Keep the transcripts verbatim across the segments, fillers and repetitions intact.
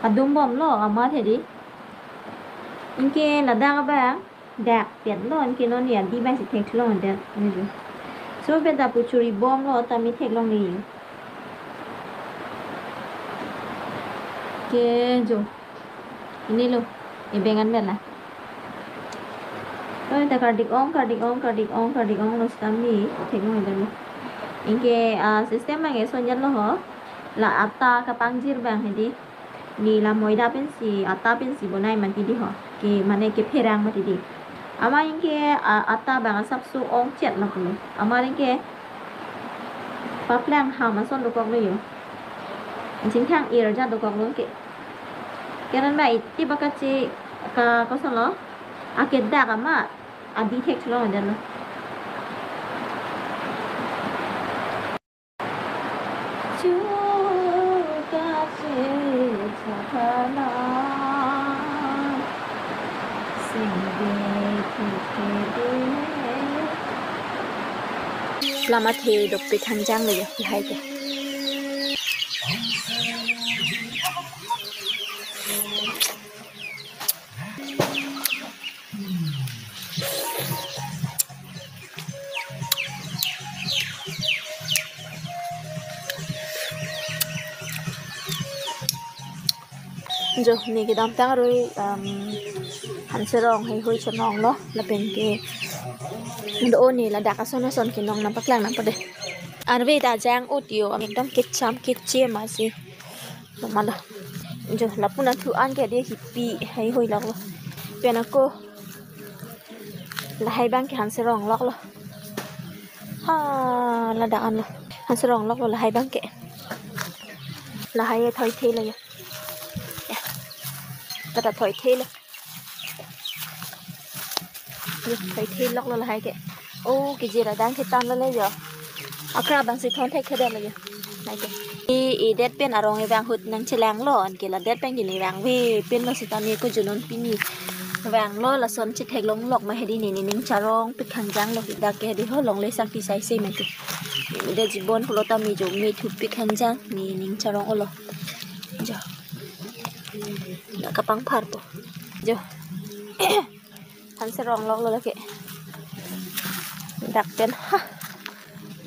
Adum bomlo amat hedi. Anke ladak abang dak petlo, anke non ya di abang si theklong det. So beta pu churi bomlo tame theklongle. Ke jo. Pini lo, e bengan bela. Oh, ta kardik ong, kardik ong, kardik ong, kardik onglo sitame theklong det lo. Anke, ah, system abang eson jatlo ho. La atta kapangjir abang hedi. Ne la moida pensi, atta pensi bonai mati di ho. Ke mane kepherang mati di. Amat anke, ah, atta abang asapso ongchet lapulo. Amat anke paplang ham ason dokoklo jo. Anchingthang ir jat dokoklo ke. Ke non ba iti baka che ka kosonlo. Ake dak amat adi theklong det lo. Chuka che chakana singde thekthede. Lam athe dopik hangjang lo ya, lahai ke. Jo, ne kedamtang arui, um, Hanserong heihui chonong lo, lapen ke do ne ladak ason ason kenong nangpaklang nangpo de. Arve ta jang ut jo, ekdom kecham kechem asi. Lomalo. Jo, lapu nangthu an ke de hipi heihui loklo. Pen ako lahai abang ke Hanserong loklo. Ha, ladak anlo. Hanserong loklo lahai abang ke. Lahai e thoithe lo ya. Ya. Kata thoithe lo. Ye, thoithe loklo lahai ke. Oh, kejir adang ketanglo le jo. Akra abang si thon thekthedet lo jo. Lahai ke. E, e det pen arong e vang ahut nangchelanglo, anke la det pen ke ne vangve pinlo sitame ko junon pini vanglo, lason chetheklong lok ma hedi, ne nening charongpik hangjang lo, dak ke hedi ho longle sangti saise mati. Ne det jibon pulo tame jo me thupik hangjang, ne nening charong olo. Jo. Dak kapangpharpo. Jo. Hanserong loklo lake. Dak pen ha.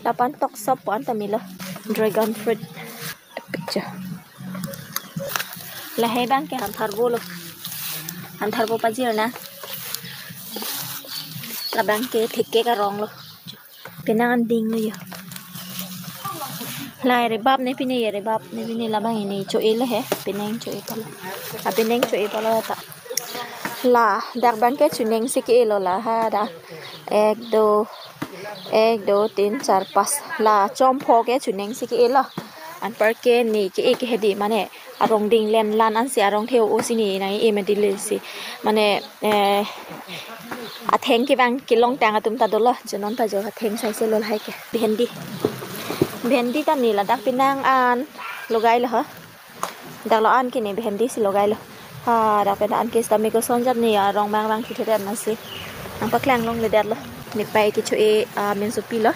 Lapu an toksop po an ta melo. Dragon fruit. Picture. Lahai abang ke hantharvo lo. Hantharvo pajir na. Labang ke theke karong lo. Penang an ding lo ya. Lahai rebap ne pine ya, rebap ne pine labang ini cho-e lo he. Penang cho-e palo. A penang cho-e palo ta. Ladak abang ke chuning si ke-e lo la ha da. Ek, do, ek, do, tin, char, pas. La chompho ke chuning si ke-e lo. Anpar ke ne ke-e ke hedi mane arong ding len lan ansi arong theo o si ne nang e mati le si. Mane, eh, atheng kevang kelongtang atum ta dolo, junon ta jo atheng saise lo lahai ke. Bhendi. Bhendi ta ne ladak penang an logai lo ho. Dak lo an ke ne bhendi si logai lo. Ha, dak pen an ke sitame koson jat ne arong mang mang thuthe det masi. Nangpaklang longledetlo. Ne pai kecho-e, ah, mensopi lo.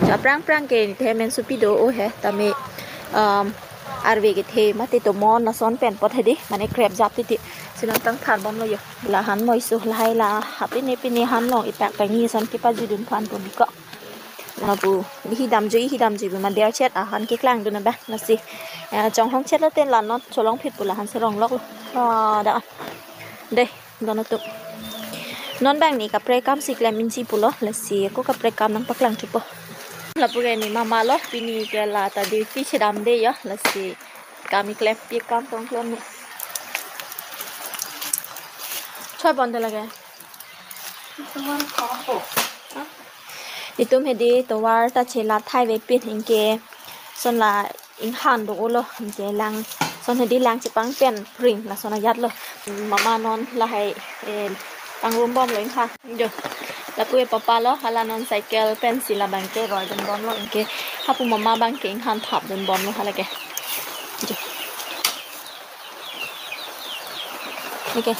Jo aphrang aphrang ke ne the mensopi do o he. Tame, um, arve kethe mate tomon lason pen pot hedi. Mane krep jap titi. Si nangpangthar bomlo jo. La han moisu lahai la. Ha pine pine han long ipak pangni son kepajudun phan pon ko. Lapu, ihi damjui, ihi damjui, ma der chet, ahan keklangdun abang, lasi. Eh, chonghong chet lo ten la non, cholong phit pu la Hanserong lok lo. Ah, da. Dei, don atum. Non abang ne kaprek akam si klem inji pulo, lasi, ako kaprek akam nangpaklang thupo. Lapu ke ne mama lo, pini ke la ta duty chedamde jo, lasi. Kami klempi akam tong klem ne. Choi bon de lake. Netum hedi tovar ta chelat thai vepin, anke son la inghan do-olo, anke lang son hedi lang chepang pen pring lason ajat lo. Mama non lahai, eh, pangrum bomlo inghan. Jo. Lapu e papa lo, hala non cycle pensi labang ke roidun bomlo, anke hapu mama abang ke inghan thapdun bomlo hala ke. Jo. Anke.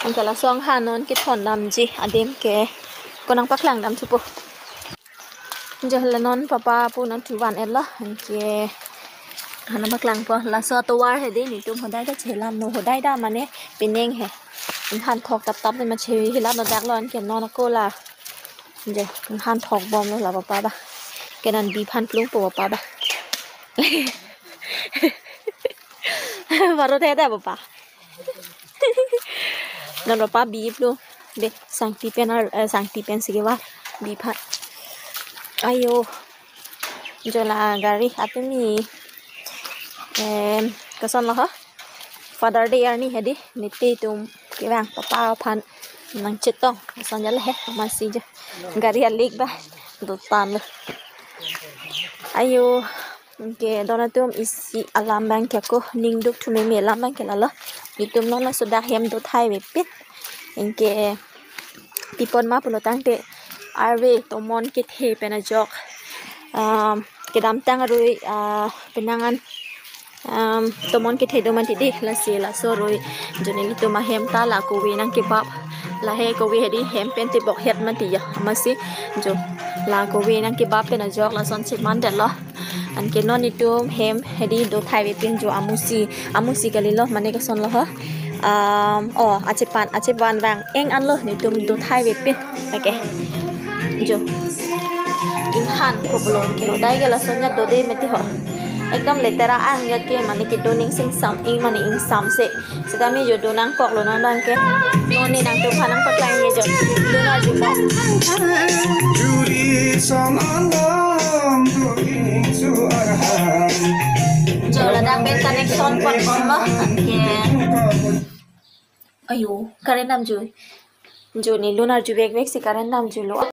Anke laso inghan non kethon damji adim ke ako nangpaklang dam thupo. Jo, la non papa pu nangthu van-et lo, anke Hana paklang po, laso atovar he dei, netum hodai ta chelam non, hodai ta mane penang he. Inghan thok tap tap de ma chelam non, dak lo anke non ako la. Je, inghan thok bom lo la papa ba. Ke non bi phan plung po papa ba. Baru teh dah papa. Non papa bi plung. Dei, sangti pen ar, eh, sangti pen si kevar. Bi phan. Ayo. Jo la gari atumi. Em, koson lo ho? Father Day arni he dei, niti atum kevang papa aphan nangchetong. Koson jale he, amatsi jo. Gari alik ba, dotan lo. Ayo, anke don atum, isi alam abang ke ako, ning duk thu meme alam abang ke lalo. Netum non laso dak hem do thai vepin. Anke tipon ma pulo tangte arve tomon kethe pen ajok. Um, kedamtang arui, ah, penang an, um, tomon kethe do mati dei, lasi laso arui jo nelitum ahem ta la kove nangkebap. La he kove he dei, hem pen tebok het mati ya. Amatsi jo la kove nangkebap pen ajok lason cheman det lo. Anke non netum hem he dei do thai vepin jo amusi, amusi kali lo, mane koson lo ho. Um, oh, achepan, achepan vang eng an lo, netum do thai vepin. Okay. Jo. Inghan ko pulo ke lo, dei ke lason ya do dei mati ho. Ekdom letera ang ya ke, mane kedo ning singsam, ing mane ingsamse. Sitame jo do nangkok lo non abang ke. Non ne nangtum aphan nangpaklang ne jo. Lun arju mo. Juri son alam tu insu arham. Jo ladak pen connection pon pon lo. Anke. Ayo, current damjui. Jo ne lun arju vek vek si current damjui lo.